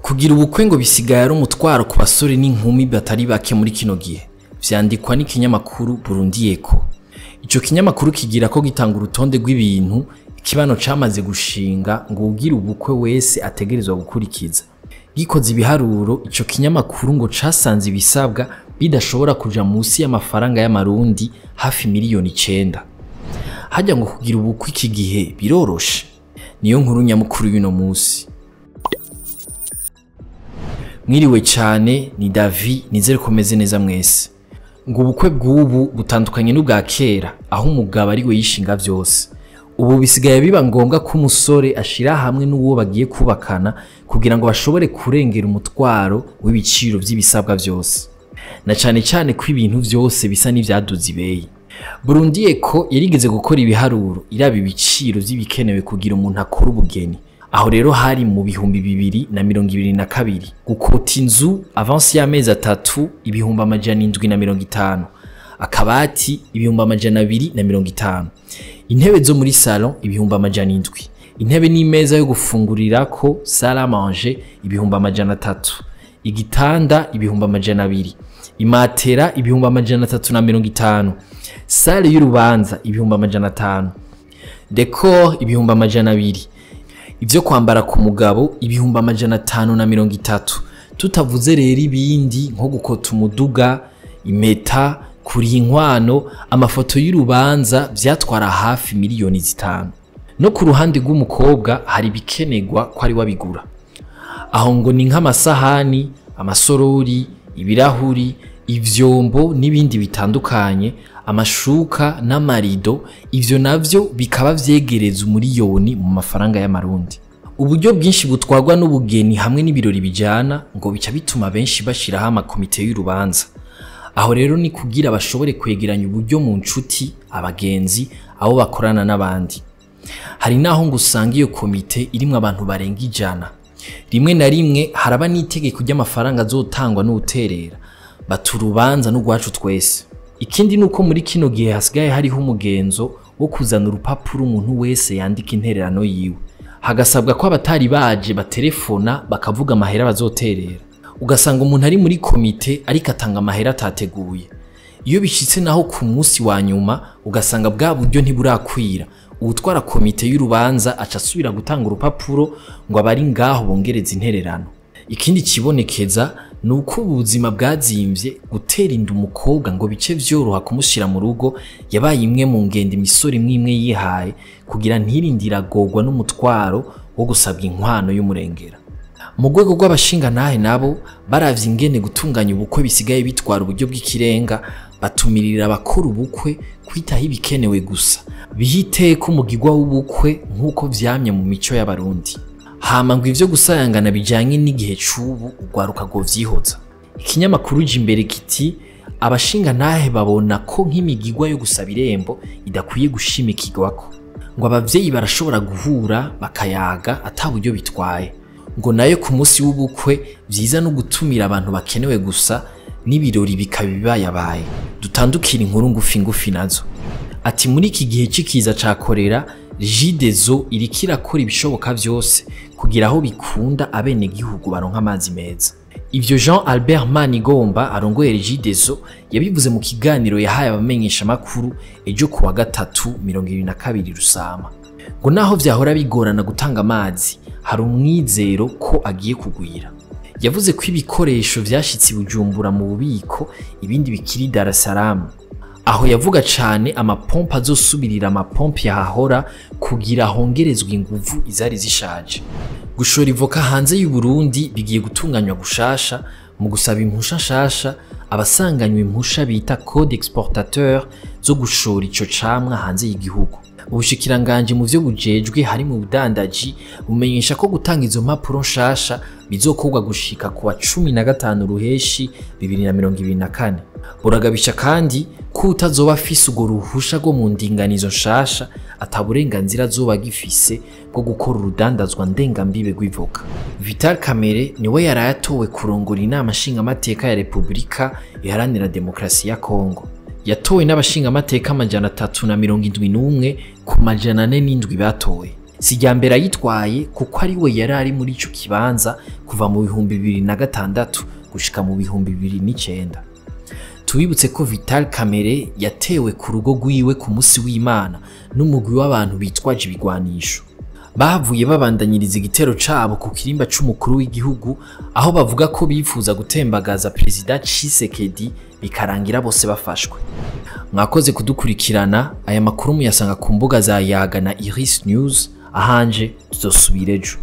Kugira ubukwe ngo bisigaye ari umutwaro ku basore n'inkumi batari bake muri kino gihe, vyandikwa n'ikinyamakuru Burundi Echo. Ico kinyamakuru kigira ko gitanga urutonde rw'ibintu ikibano camaze gushinga ngo ugira ubukwe wese ategerezwa gukurikiza. Gikoze ibiharuro, ico kinyamakuru ngo casanze ibisabwa bidashobora kuja musi y'amafaranga y'amarundi hafi 9 miliyoni. Harya ngo kugira ubukwe iki gihe biroroshe? Niyo nkuru nyamukuru y'uno musi. Mwiriwe cane, ni Davi, nizere ko meze neza mwese. Ngo ubukwe bw'ubu butandukanye n'ubwa kera, aho umugabo ari we yishinga vyose. Ubu bisigaye biba ngombwa ko umusore ashira hamwe n'uwo bagiye kubakana kugira ngo bashobore kurengera umutwaro w'ibiciro vy'ibisabwa vyose. Na cane cane ko ibintu vyose bisa n'ivyaduze ibeyi. Burundi Echo yarigeze gukora ibiharuro iraba ibiciro vy'ibikenewe kugira umuntu akore ubugeni. Aho rero hari mu 2022. Gukota inzu avance y'amezi 3 750,000, akabati 250,000, intebe zo muri salon 700,000, intebe n'imeza yo gufungurirako salle à manger 300,000, igitanda 200,000, imatera 350,000, salle y'urubanza 500,000, décor 200,000, ivyo kwambara ku mugabo 530,000, tutavuze rero ibindi nko gukota umuduga, impeta, kuriha inkwano, amafoto y'urubanza vyatwara hafi 5 miliyoni. No ku ruhande rw'umukobwa hari ibikenerwa ko ari wabigura. Aho ngo ni nk'amasahani, amasorori, ibirahuri, ivyombo n'ibindi bitandukanye, amashuka n'amarido, ivyo navyo bikaba vyegereza 1 miliyoni mu mafaranga y'amarundi. Uburyo bwinshi butwarwa n'ubugeni hamwe n'ibirori bijana ngo bica bituma benshi bashiraho amakomite y'urubanza. Aho rero ni kugira bashobore kwegeranya uburyo mu nshuti, abagenzi, abo bakorana n'abandi. Hari naho ngo usanga iyo komite irimwo abantu barenga 100. Rimwe na rimwe haraba n'itegeko ry'amafaranga azotangwa n'uwuterera, bati urubanza n'urwacu twese. Ikindi nuko muri kino gihe hasigaye hariho umugenzo wo kuzana urupapuro umuntu wese yandika intererano yiwe. Hagasabwa ko abatari baje baterefona bakavuga amahera bazoterera. Ugasanga umuntu ari muri komite ariko atanga amahera atateguye. Iyo bishitse naho ku munsi wa nyuma ugasanga bwa buryo ntiburakwira, uwutwara komite y'urubanza aca asubira gutanga urupapuro ngo abari ngaho bongereze intererano. Ikindi kibonekeza ni uko ubuzima bwazimvye, gutera inda umukobwa ngo bice vyoroha kumushira mu rugo yabaye imwe mu ngendo imisore imwe imwe yihaye kugira ntirindire agorwa n'umutwaro wo gusabwa inkwano y'umurengera. Mu rwego rw'abashingantahe nabo baravye ingene gutunganya ubukwe bisigaye bitwara uburyo bw'ikirenga, batumirira abakora ubukwe kwitaho ibikenewe gusa, biha iteka umugirwa w'ubukwe nk'uko vyamye mu mico y'Abarundi. Hama ngo ivyo gusayangana bijanye n'igihe c'ubu urwaruka rwovyihoza. Ikinyamakuru Jimbere kiti abashingantahe babona ko nk'imigirwa yo gusaba irembo idakwiye gushimikirwako. Ngo abavyeyi barashobora guhura bakayaga ata buryo bitwaye. Ngo nayo ku munsi w'ubukwe vyiza no gutumira abantu bakenewe gusa, n'ibirori bikaba bibayabaye. Dutandukira inkuru ngufi ngufi nazo. Ati muri iki gihe c'ikiza ca korera, Regideso iriko irakora ibishoboka vyose kugira aho bikunda abenegihugu baronka amazi meza. Ivyo Jean Albert Manigomba arongoye Regideso yabivuze mu kiganiro yahaye abamenyeshamakuru ejo kuwa gatatu 22 Rusama. Ngo naho vyahora bigorana gutanga amazi, hari umwizero ko agiye kugwira. Yavuze ko ibikoresho vyashitse i Bujumbura mu bubiko, ibindi bikiri Dar es Salaam. Aho yavuga cane amapompe azosubirira amapompe yahahora kugira hongerezwe inguvu izari zishaje. Gushora ivoka hanze y'u Burundi bigiye gutunganywa gushasha mu gusaba impusha nshasha abasanganywe impusha bita code exportateur zo gushora ico camwa hanze y'igihugu. Ubushikiranganji mu vyo bujejwe hari mu budandaji bumenyesha ko gutanga izo mpapuro nshasha bizokorwa gushika ku wa 15 Ruheshi 2024. Buragabisha kandi ko utazoba afise urwo ruhusha rwo mu ndinganizo nshasha ata burenganzira azoba agifise bwo gukora urudandazwa ndengambibe rw'ivoka. Vital Kamerhe niwe yaraye atowe kurongora Inama Nshingamateka ya Repubulika Iharanira Demokarasi ya Kongo. Yatowe n'abashingamateka 371 ku 407 batowe. Si irya mbere ayitwaye, kuko ari we yari ari muri ico kibanza kuva mu 2006 gushika mu 2009. Tubibutse ko Vital Kamerhe yatewe ku rugo rwiwe ku musi w'Imana n'umugwi w'abantu bitwaje ibigwanisho. Bahavuye babandanyiriza igitero cabo ku kirimba c'umukuru w'igihugu, aho bavuga ko bifuza gutembagaza Perezida Tshisekedi, bikarangira bose bafashwe. Mwakoze kudukurikirana. Aya makuru muyasanga ku mbuga za Yaga na Iris News. Ahanje tuzosubira ejo.